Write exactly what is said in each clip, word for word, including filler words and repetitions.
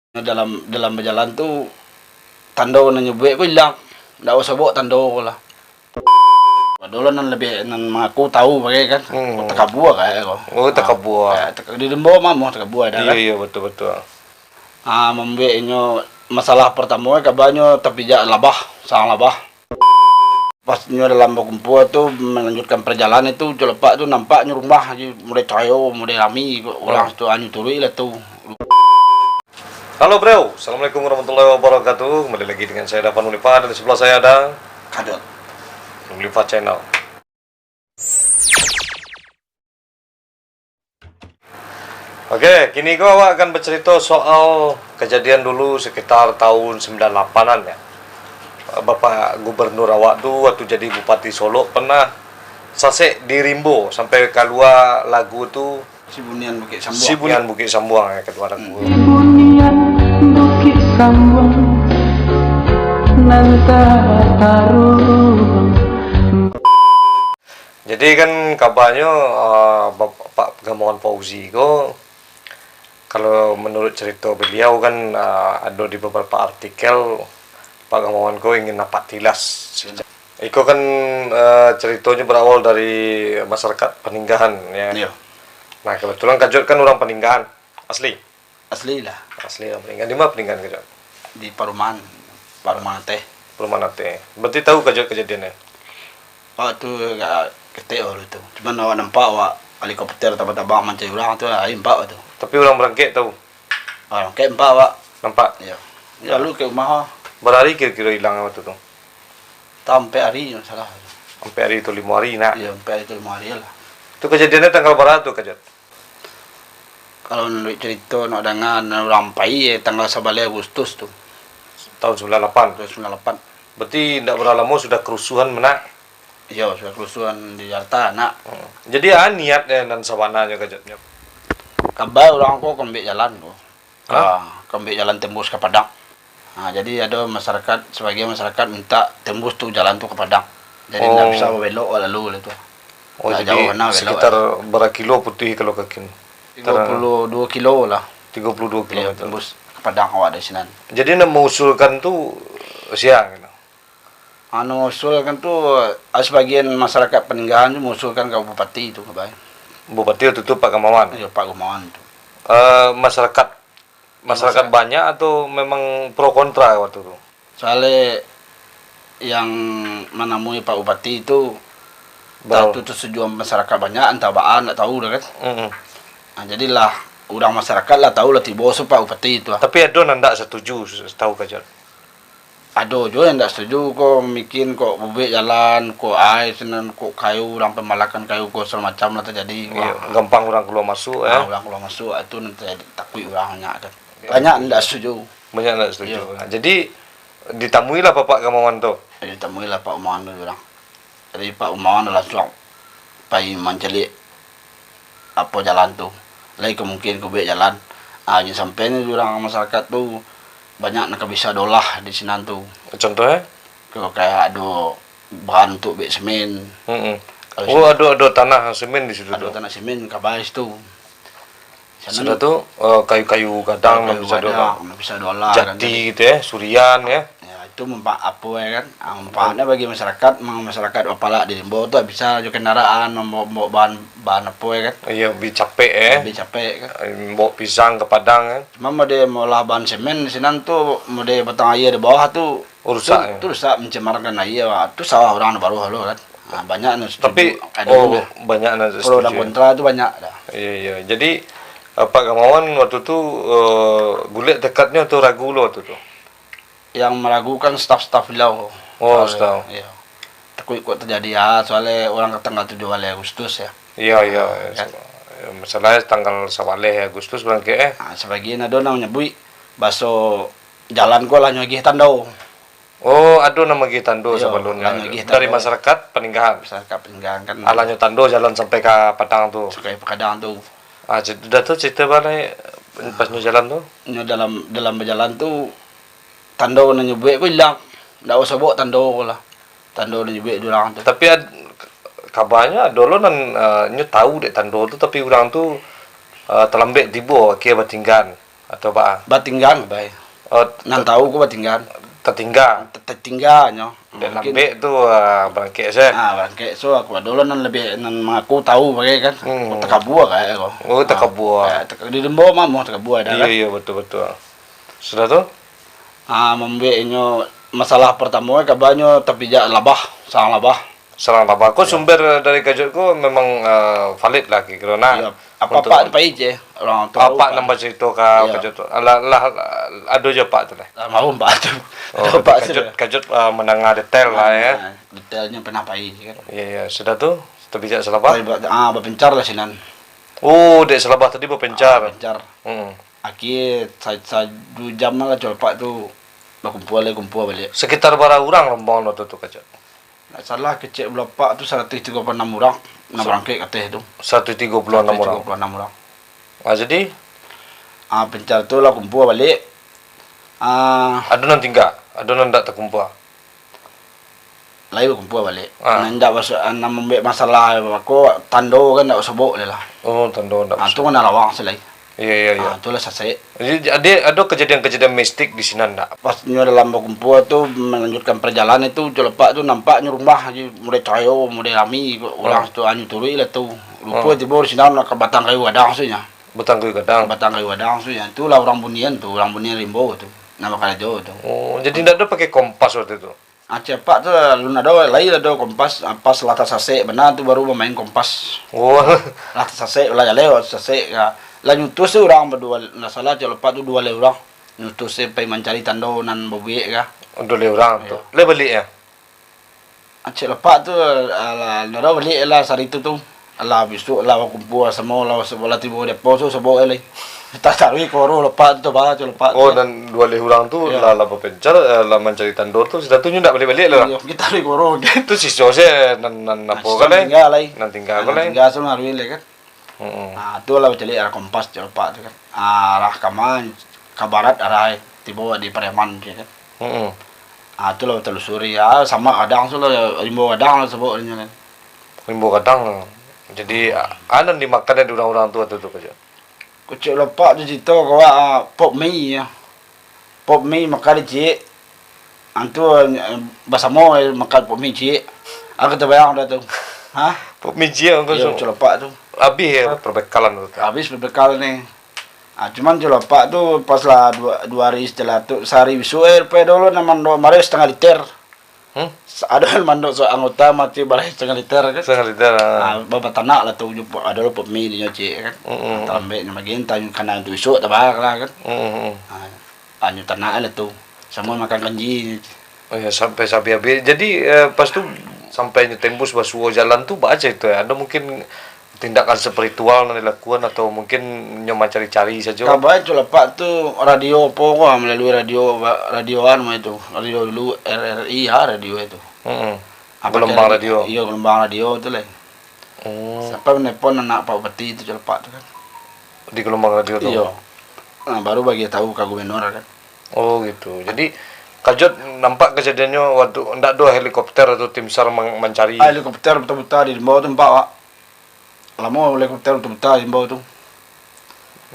Dalam, dalam bajalan tu, tando nan nyo buek ko ilang. Ndak usah baok tando ko lah. Ado lah nan labiah, nan mangaku tahu bagai kan. Hmm. Takabua kayak ko. Oh, takabua. Ah, kayak taka-, di Rimbo mah amuah takabua dah kan. Iyo, iyo, betul, betul. Ah, mambuek inyo masalah partamo, kabanyo tapijak labah, sarang labah. Pas nyo dalam bakumpua tu, malanjutkan parjalanan tu, jo lapak tu nampak nyo rumah, mulai cahayo, mulai rami, urang tu, anyo turuik lah tu. Halo, bro. Assalamualaikum warahmatullahi wabarakatuh. Kembali lagi dengan saya, Davan Ulifa, dan di sebelah saya ada Kadot. Ulifa Channel. Oke, kini ko awak akan bacarito soal kajadian dulu sekitar tahun sembilan lapan-an, ya. Bapak Gubernur awak tu waktu jadi Bupati Solok pernah sasek di Rimbo sampai kalua lagu tu, Si Bunian Bukik Sambuang. Si Bunian Bukik Sambuang, ya, kalua lagu. Hmm. Si Bunian Bukik Sambuang nan taruang. Jadi kan kabanyo, eh, Bap-, Pak Gamawan Fauzi ko, kalau menurut cerito beliau kan, eh, ado di beberapa artikel, Pak Gamawan ko ingin nampak tilas. Iko kan, eh, ceritonyo berawal dari masyarakat Paninggahan, ya. Iyo. Nah, kebetulan Kajot kan urang Paninggahan, asli? Asli lah. Asli urang Paninggahan. Di ma Paninggahan, Kajot? Di Parumahan. Parumahan Ateh. Parumahan Ateh. Berarti tahu Kajot kajadiannyo? Awak tu agak ketek awak tu. Cuman awak nampak awak helikopter tabang-tabang mancari urang tu, ah, nampak awak tu. Tapi urang barangkek tahu? Urang barangkek nampak awak. Nampak? Iyo. Lalu ka rumah awak. Bara hari kiro-kiro ilang waktu tu? Ampek hari, ndak salah. Ampek hari tu limo hari, nak? Iyo, ampek hari tu limo hari lah. Tu kajadiannyo tanggal bara tu, Kajot? Kalau manuruik carito nak danga, nan urang pai, eh, tanggal sabaleh Agustus tu. Tahun sembilan lapan? Tahun sembilan lapan. Berarti ndak bara lamo sudah kerusuhan, nak? Iyo, sudah kerusuhan di Jakarta, nak. Hmm. Jadi, ah, niat, eh, nan sabananyo, Kajot? Kaba urang ko ka ambiak jalan ko. Hah? Ah, ka ambiak jalan tembus ka Padang. Ah, jadi ado masyarakat, sabagian masyarakat minta tembus tu jalan tu ka Padang. Jadi, ndak bisa babelok lalu lah tu. Oh, ndak jadi jauh bana belok. Sekitar bara kilo putuih kalau ka kin? Tigo puluah duo kilo lah. Tigo puluah duo kilometer. Iyo, tembus ka Padang awak dari sinan. Jadi, nak mausulkan tu sia gitu? Anu, usulkan tu, ah, sabagian masyarakat Paninggahan tu mausulkan ka bupati tu, ka bae. Bupati waktu tu Pak Gamawan? Iyo, Pak Gamawan tu. Eh, masyarakat, masyarakat banyak atau memang pro kontra waktu tu? Soalnya yang manamui Pak Bupati tu, entah tu tersetujuan masyarakat banyak, entah baa, ndak tahu dah kan. Mm-mm. Nah, jadilah urang masyarakat lah tahu lah tibo se Pak Bupati tu lah. Tapi ado nan ndak setuju, setahu Kajot? Ado juo yang ndak setuju, ko mikin, ko bubuik jalan, ko aia sinan, ko kayu, urang pambalakan kayu, ko sagalo macam lah tajadi. Iyo, gampang urang kalua masuak, eh. Ah, urang kalua masuak, itu nan tajadi, takuik urang banyak kan. Banyak ndak setuju. Banyak ndak setuju. Iyo. Nah, jadi, ditamuilah Bapak Gamawan tu. Jadi, ditamuilah Pak Gamawan tu urang. Jadi, Pak Gamawan lansuang pai mancaliak apo jalan tu. Lai ka mungkin ka buek jalan. Ah, jan sampai ni urang masyarakat tu banyak nan ka bisa diolah di sinan tu. Contohnyo? Ko kayak ado bahan untuk buek semen. Mm-mm. Kalau ado, ado tanah semen di situ tu? Ado tanah semen, ka bae situ. Sudah tu, eh, kayu-kayu gadang nan bisa diolah. Kayu gadang, nan bisa diolah, kan, jati gitu, ya, surian, ya. Ya, itu manfaat apo, ya, kan? Ah, manfaatnyo bagi masyarakat, ma-, masyarakat apalagi di Rimbo tu bisa jo kendaraan, mambaok, mambaok bahan, bahan apo, ya, kan? Iyo, beli capek, ya. Beli capek, kan? Eh, mambaok pisang ka Padang, ya. Cuma mode maolah bahan semen di sinan tu, mode batang aia di bawah tu, rusak, tu, ya? Tu rusak, mencemarkan aia, wah, tu sawah urang di bawah lo, kan. Ah, banyak nan setuju. Tapi, ado oh, juga. Banyak nan setuju. Pro dan kontra tu banyak dah. Iyo, iyo. Jadi, eh, Pak Gamawan waktu tu, eh, bulek tekadnyo atau ragu lo waktu tu? Yang meragukan staf-staf beliau. Oh, staf. Iyo. Takuik kok tajadi, ah, soalnyo urang ka tanggal tujuah baleh Agustus, ya. Iyo, iyo. Ah, kan? Masalahnyo tanggal sabaleh Agustus barangkek, eh. Ah, sabagian ado nan manyabuik baso jalan ko lah nyo agiah tando. Oh, ado nan magiah tando sabalunnyo. Iyo, lah nyo agiah tando. Dari masyarakat Paninggahan. Masyarakat Paninggahan kan. Alah nyo tando jalan sampai ka Padang tu. Sampai ka Padang tu. Ah, cit-, dah tu carito baliak pas nyo jalan tu. Nyo dalam, dalam bajalan tu, tando nan nyo buek ko ilang. Ndak usah baok tando ko lah. Tando nan nyo buek di urang tu. Tapi ad-, kabanyo ado lo nan, eh, nyo tahu dek tando tu, tapi urang tu, eh, talambek tibo, akhia batinggaan. Atau baa? Batinggang, bai. Oh, nan tahu ko batinggang. Tatingga. Tatingga nyo. Dek lambek tu, ah, barangkek se. Ah, barangkek so, aku ado lo nan labiah, nan mangaku tahu bagai kan. Hmm. Takabua kayak ko. Oh, takabua. Ah, kayak tak-, di Rimbo mah, mah takabua ado kan. Iyo, iyo, betul, betul. Sudah tu? Ah, mambuek inyo masalah partamo, kabanyo tapijak labah, sarang labah. Sarang labah. Ko sumber dari Kajot ko memang, eh, valid lah kiro-kiro nah. Iyo. Apak-apak tu pai je, urang tu. Apak nan bacarito ka Kajot tu. Lah, lah, ado jo apak tu lah. Almarhum apak tu. Oh, ado apak tu. Kajot, Kajot, eh, mandanga detail lah, ya. Detailnyo pernah pai je kan. Iyo, iyo. Sudah tu, tapijak salabah. Ah, bapencar lah sinan. Oh, dek salabah tadi bapencar. Ah, bapencar. Hmm. Akhia sa-, sa-, duo jam lah Culo Pak tu bakumpua lai, kumpua baliak. Sekitar bara urang rombongan waktu tu, Kajot? Ndak salah kecek Bulapak tu saratuih tigo puluah anam urang, nan barangkek ka ateh tu. Saratuih tigo puluah anam urang. Saratuih tigo puluah anam urang. Ah, jadi? Ah, pencar tu lah kumpua baliak. Ah. Ado nan tingga, ado nan ndak takumpua. Lai bakumpua baliak. Ah. Nan indak maso-, nan mambuek masalah ko tando kan indak basobok lai lah. Oh, tando indak basobok. Ah, tu kan lawang se lai. Iyo, iyo, iyo. Ah, tu lah sasek. Jadi, ado, ado kajadian-kajadian mistik di sinan ndak? Pas nyo dalam bakumpua tu, malanjuikkan parjalanan tu, Culo Pak tu nampak nyo rumah, mulai cahayo, mulai rami, urang tu, ah, nyo turuik lah tu. Rupo tibo di sinan, ka batang kayu gadang se nyo. Batang kayu gadang. Batang kayu gadang tu, yo, tu lah urang bunian tu, urang bunian Rimbo tu, nan bakarajo tu. Oh, jadi ndak ado pakai kompas waktu tu? Ah, kecek apak tu, alun ado, lai ado kompas, ah, pas lah tasasek bana tu baru bamain kompas. Oh. Lah tasasek, lah jaleh, tasasek ka. Lah nyutus se urang baduo, ndak salah kecek apak tu duo baleh urang. Nyutus se pai mancari tando nan babuek ka. Duo baleh urang tu. Iyo. Lai baliak yo? Kecek apak tu, alah, ndak ado baliak lah sahari tu tu. Alah, bisuak lah bakumpua samo lah, sabalah tibo depo tu sobok lai. Tataruih koro apak tu, bah, kecek apak tu. Oh, nan duo baleh urang tu lah, lah bapencar, eh, lah mancari tando tu, sudah tu nyo ndak baliak-baliak lah. Iyo, kito taruih koro. Tu siso se nan, nan apo kan lai? Nan tingga lai. Nan tingga ko lai. Nan tingga tu taruih lai kan. Mm-mm. Ah, tu lah bacaliak arah kompas kecek apak tu kan. Ah, arah ka ma, ka barat arah, tibo di Pariaman, kecek kan. Mm-mm. Ah, tu lah batalusuri. Ah, samo gadang tu lah, Rimbo Gadang lah sabutnyo kan. Rimbo Gadang. Jadi, a-, a nan dimakan dek urang-urang tu waktu tu, Kajot? Kecek apak tu carito ko, ah, pop mie yo. Pop mie makan ciek. Antu, eh, basamo, eh, makan pop mie ciek. Aku tabayang dah tu. Ha? Pop mie ciek, Uncle Su. Iyo, kecek apak tu. Habis yo perbekalan tu? Habis perbekalan ni. Ah, cuman kecek apak tu pas lah duo, duo hari setelah tu, sahari bisuak, eh, rupo dulu nan mandok mari satangah liter. Hmm? Sa-, ado nan mandok sa-, anggota mati balai satangah liter kan. Satangah liter, ah. Ah, ba-, batanak lah tu, ado lo pop mie dinyo ciek kan. Mm-mm. Talambek nyo magi, antah nyo kana untuak bisuak, tabaa lah kan. Mm-mm. Ah. Ah, nyo tanak lah tu. Samo makan kanji. Oh yo, sampai sahabis-habis. Jadi, eh, pas tu, sampai nyo tembus basuo jalan tu, baa carito yo? Ado mungkin tindakan spiritual nan dilakukan, atau mungkin nyo mancari-cari sajo? Kabar kecek apak tu radio apo ko, malalui radio, radio anu itu. Radio dulu, R R I ha, radio itu. Mm-mm. Apo gelombang radio? Iyo, gelombang radio tu lah. Oh. Sampai menelpon anak Pak Bupati tu, kecek apak tu kan. Di gelombang radio tu? Iyo. Nah, baru bagi tahu ka gubernur kan. Oh, gitu. Jadi, Kajot nampak kejadiannyo waktu ndak ado helikopter atau tim SAR mang-, mancari? Ah, helikopter buta-buta di Rimbo tu nampak, Pak. Lamo helikopter buta-buta di Rimbo tu.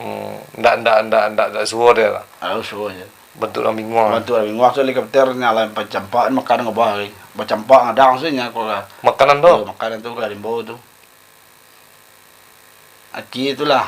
Hmm, ndak, ndak, ndak, ndak, ndak suo deh lah. Ndak suo je. Bantuak urang binguang. Bantuak urang binguang tu helikopter nyo lah bacampak, makan ngabah hari. Bacampak gadang se nyo ko lah. Makanan tu? Iyo, makanan tu ka Rimbo tu. Akhia tu lah,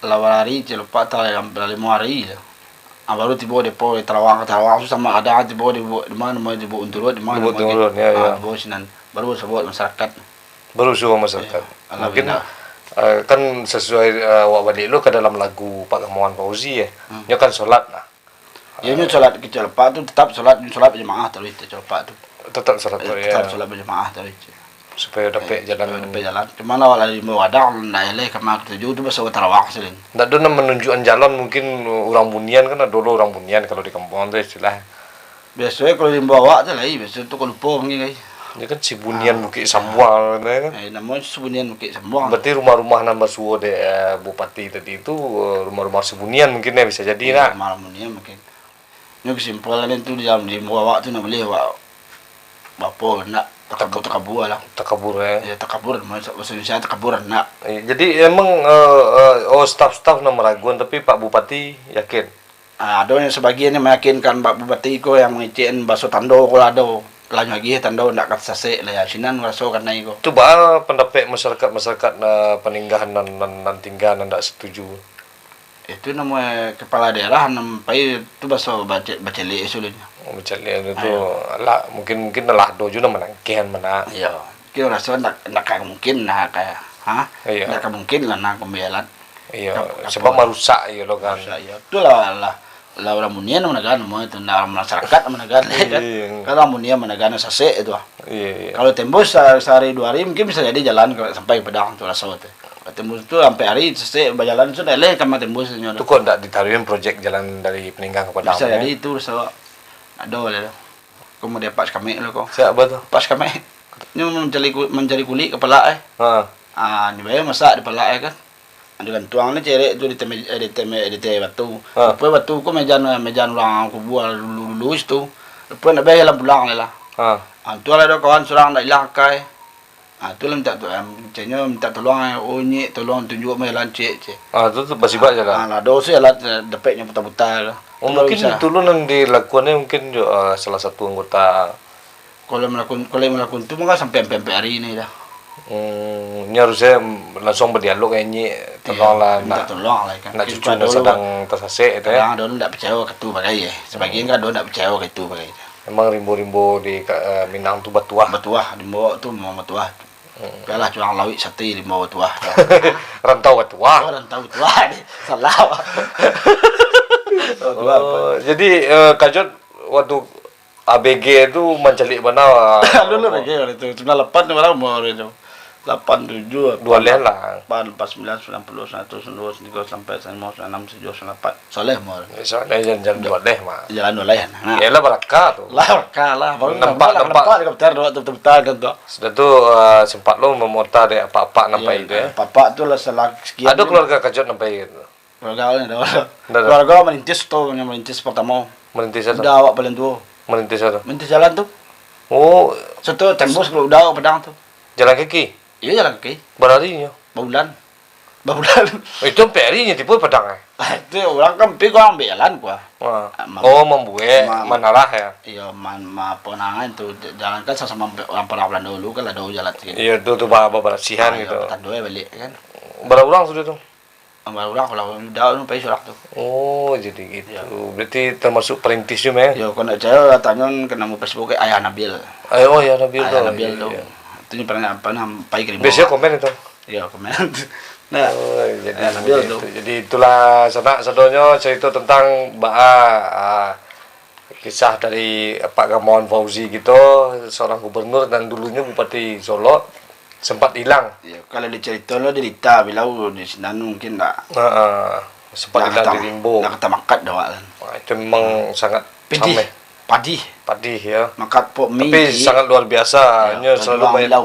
lah barari, kecek apak, lah, lah limo hari lah. Ah, baru tibo depo, Tarawang, ka Tarawang tu samo gadang tibo di bu-, di ma, namo di Bukak Unturuik, di ma, namo di Bukak Unturuik, yo, ah, yo. Tibo sinan. Baru basobok masyarakat. Baru basobok masyarakat. Iyo, mungkin, alhamdulillah. Eh, kan sasuai, eh, awak baliak lo ka dalam lagu Pak Gamawan Fauzi, eh. Hmm. Nyo kan solat lah. Iyo, nyo solat kecek apak tu tetap solat, solat bajamaah taruih kecek apak tu. Tetap solat tu, eh, tetap solat bajamaah taruih. Supayo dapek jalan. Supayo dapek jalan. Cuman awak lah di Rimbo gadang, ndak eleh ka ma katuju tu, baso ka Tarawang se lai. Ndak ado nan manunjuakan jalan, mungkin urang bunian kan, ado lo urang bunian kalau di kampuang tu istilah. Biaso e kalau di Rimbo awak tu lai, biaso tu kok lupo mungkin lai. Yo kan, si bunian Bukik Sambuang, kan? Eh, namo si bunian Bukik Sambuang. Berarti rumah-rumah nan basuo dek, eh, Bupati tadi tu, eh, rumah-rumah si bunian mungkin, eh, bisa jadi lah. Iyo, rumah bunian mungkin. Nyo kesimpulan tu di dalam, di Rimbo awak tu ndak boleh awak bapo ndak. Takabur, takabur lah. Takabur, eh. Ya, takabur, bahasa Indonesia takabur, nak. Eh, jadi emang, eh, eh, oh, staf-staf nan maraguan, tapi Pak Bupati yakin? Ah, ado yang sabagian yang meyakinkan Pak Bupati ko yang mangecek baso tando ko lah ado. Lah nyo agiah tando ndak ka tasasek lah ya. Sinan raso kanai ko. Tu baa pandapek masyarakat-masyarakat, eh, Paninggahan nan, nan, nan tingga nan ndak setuju? Itu namo kepala daerah nan pai tu baso bace-, bacaliak sulinyo. Oh, bacaliak tu. Ayo. Lah, mungkin, mungkin lah ado juo nan manangkeh mah. Iyo. Kiro raso ndak, ndak ka mungkin lah ka, ha? Iyo. Ndak ka mungkin lah nak pambialan. Iyo, ka-, ka-, sebab marusak iyo lo kan. Marusak iyo. Tu lah, lah, lah urang bunian managan namo itu, ndak urang masyarakat managan, kan? Iyo. Kalau urang bunian managan sasek itu ah. Iyo, iyo. Kalau tembus sa-, sahari duo hari mungkin bisa jadi jalan ka, sampai ka Padang tu raso tu. Kalau tembus tu sampai hari sasek bajalan tu ndak leh ka tembus nyo tu. Tu kok ndak ditaruihan projek jalan dari Paninggahan ka Padang tu, eh? Bisa jadi itu raso. Ado lah tu. Ko mode Pak Sikamek lo ko. Siapa tu? Pak Sikamek. Nyo mancari ku-, mancari kulik ka palak, eh. Ha. Ah, nyo bae masak di palak, eh, kan. Digantuang ni cerek tu di teme-, eh, di teme-, di teh batu. Ha. Rupo batu ko mejan, mejan urang kubua dulu-dulu situ. Rupo ndak bae jalan pulang lai lah. Ha. Ah, tu lah ado kawan surang ndak ilang akai. Ah, tu lah minta tu, em, caknyo minta tolong, eh, "Oh, Nyik, tolong tunjuak mah jalan ciek," cek. Ah, tu, tu basibak jalan. Ah, lah, ado se jalan, eh, dapeknyo puta-puta tu. Oh, tu mungkin bisa. Itu lo nan dilakuannyo mungkin jo, eh, salah satu anggota. Kalau malakun-, kalau malakun tu mah kan sampai ampek-ampek hari ni dah. Hmm, nyo harusnyo langsung badialog ka Nyik, iyo, tolonglah, minta nak, tolong lah kan. Nak cucu nyo sadang tasasek tu, ya. Kadang ado ndak picayo ka tu bagai, eh. Sabagian kan ado ndak picayo ka itu bagai. Memang rimbo-rimbo di ka-, eh, Minang tu batuah. Batuah, rimbo tu memang batuah. Hmm. Bialah curang lauik sati rimbo batuah. Rantau batuah. Oh, rantau batuah ni. Salah. Rantau batuah. Oh, jadi, eh, Kajot waktu A B G tu mancaliak bana. Dulu A B G waktu tu, sembilan lapan tu bara umur itu? Lapan tujuh, duo leh lah. Lapan, lapan sambilan, sambilan puluah, sambilan ratuih, sambilan duo, sambilan tigo, sambilan ampek, sambilan limo, sambilan anam, sambilan tujuah, sambilan lapan. Soleh umur. Eh, Soleh jan, jan duo leh mah. Jalan duo leh. Nah. Yalah, baraka tu. Lah, baraka lah. Baru nampak, nampak, nampak di komputer dua tu, tu, tu, kan tu. Sudah tu, eh, sempat lo mamota dek apak-apak nan pai tu, eh. Apak-apak tu lah salah sekian. Ado keluarga Kajot nan pai tu? Keluarga awak ni ado. Ndak ado. Keluarga merintis tu, yang merintis pertamo. Merintis apa? Uda awak paling tuo. Merintis apa? Merintis jalan tu. Oh. Situ tembus kalau uda awak Padang tu. Jalan kaki? Iyo, jalan kaki. Bara hari nyo? Babulan. Babulan. Oh, itu ampek hari nyo tibo Padang, eh? Itu urang kan pi kurang ambiak jalan, kua. Wah. Ah, ma-, oh, mambuek ma-, manarah, ya? Iyo, man-, ma-, apo namonyo tu, j-, jalan kan samo-samo urang Padang Balando dulu kan ado jalan tu. Iyo, tu, tu ba-, babarasihan gitu. Ah, iyo, batando baliak kan. Bara urang sudah tu? Bara urang, kalau uda tu pai surang tu. Oh, jadi gitu. Iyo. Berarti termasuk perintis tu, meh? Iyo, kalau ndak picayo, tanyo ka nomor Facebook Ayah Nabil. Eh, oh, Ayah Nabil tu. Ayah Nabil tu. Iyo. Tu nyo pernah, pernah pai ka rimbo. Biasonyo komen itu? Iyo, komen. Nah, oh, jadi Ayah Nabil tu. Jadi itulah sanak sadonyo carito tentang baa, ah, kisah dari Pak Gamawan Fauzi kito, seorang gubernur nan dulunyo Bupati Solok, sempat ilang. Iyo, kalau dicarito lo dirita bilau di sinan mungkin ndak. Heeh. Sempat ilang di rimbo. Ndak katamakat dek awak kan. Wah, itu memang sangat pedih. Padih. Padih, ya. Makat pok mi. Tapi sangat luar biasa. Iyo, nyo selalu perjuangan bilau.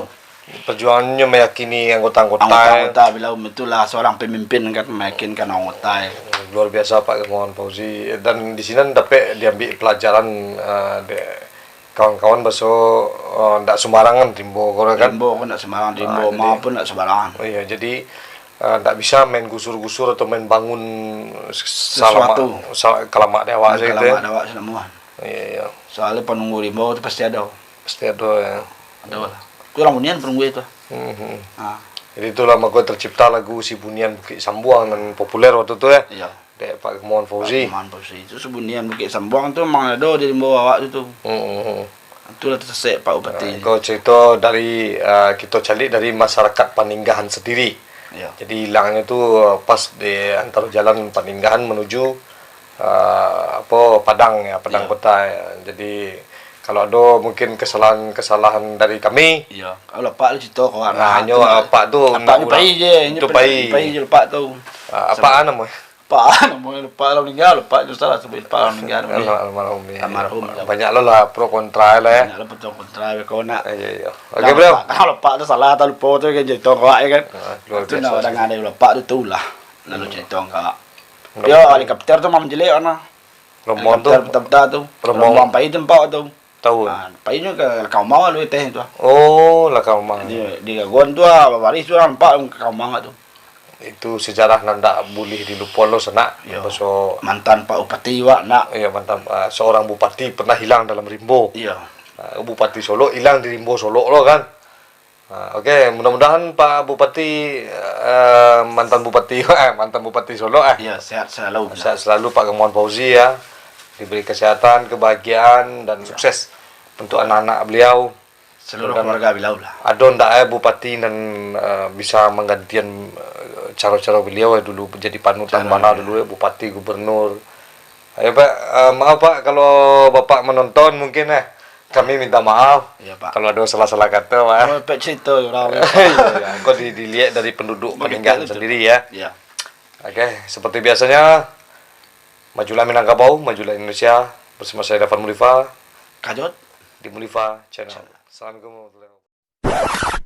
Perjuangannyo meyakini anggota-anggota, eh. Anggota-anggota bilau, itulah seorang pemimpin kan, meyakinkan anggota, eh. Luar biasa Pak Gamawan Fauzi. Dan di sinan dapek diambil pelajaran, eh, dek kawan-kawan baso, eh, ndak sembarangan rimbo ko kan. Rimbo ko ndak sembarangan, rimbo ma pun ndak sembarangan. Oh iyo, jadi, eh, ndak bisa main gusur-gusur atau main bangun s-, sesuatu. Salamak, sa-, kalamak dek awak sajo gitu, ya. Kalamak dek awak salamak. Iyo, iyo. Soalnyo panunggu rimbo tu pasti ado. Pasti ado, ya. Ado lah. Itu urang bunian panunggu itu. Mhm. Ha. Jadi itulah mako tercipta lagu Si Bunian Bukik Sambuang nan populer waktu tu, ya. Iyo. Dek Pak Gamawan Fauzi. Pak Gamawan Fauzi. Itu Si Bunian Bukik Sambuang tu memang ado di rimbo awak tu, tu. Mhm. Itulah tasasek Pak Bupati. Nah, kalau carito dari, ah, kito caliak dari masyarakat Paninggahan sendiri. Iyo. Jadi ilangnyo tu, ah, pas di antaro jalan Paninggahan menuju, ah, apo, Padang, ya, Padang Kota, ya. Jadi, kalau ado mungkin kesalahan-kesalahan dari kami. Iyo. Kalau Pak tu carito kawan. Nah, nyo Pak tu pai je, pai je Pak tu. Ah, apo namo? Pak, namonyo lupo lah, maningga, lupo, susah lah sabuik Pak lah maningga. Almarhum, ya. Almarhum, ya. Banyak lo lah pro kontra lah, ya. Banyak lo pro kontra, ya, kau nak. Iyo, iyo. Oke, bro. Kalau Pak tu salah atau lupo tu kan carito awak, ya kan. Ah, luar biasa. Tu nak danga dari Pak tu, tu lah. Lalu carito awak. Yo, helikopter tu memang jelek, mana. Rombongan tu. Helikopter peta-peta tu. Rombongan. Rombongan pai tempat tu. Tahu. Ah, pai nyo ka Lakang Umang lalu teh tu. Oh, Lakang Umang. Di, di Gagon tu ah, babaris tu lah nampak Lakang Umang tu. Itu sejarah nan ndak buliah dilupo lo, Sanak. Yo. Baso mantan Pak Bupati wak nak. Iyo, mantan, ah, seorang bupati pernah hilang dalam rimbo. Iyo. Ah, Bupati Solok hilang di rimbo Solok lo kan. Ah, oke, mudah-mudahan Pak Bupati, eh, mantan Bupati, eh, mantan Bupati Solok, eh. Iyo, sehat selalu. Sehat selalu Pak Gamawan Fauzi ya. Diberi kesehatan, kebahagiaan, dan sukses untuk anak-anak beliau. Seluruh keluarga beliau lah. Ado ndak eh bupati nan, eh, bisa manggantian, eh, caro-caro beliau eh dulu jadi panutan bana dulu eh, bupati, gubernur. Ayo Pak, eh, maaf Pak kalau Bapak menonton mungkin eh. Kami minta maaf. Iyo, Pak. Kalau ado salah-salah kato, Pak. Oh, Pak cerita urang. Iyo, iyo. Kok di, diliek dari penduduk Paninggan sendiri ya. Iyo. Oke, seperti biasanya, majulah Minangkabau, majulah Indonesia. Bersama saya Dafan Mulifa. Kajot. Di Mulifa Channel. Assalamualaikum warahmatullahi wabarakatuh.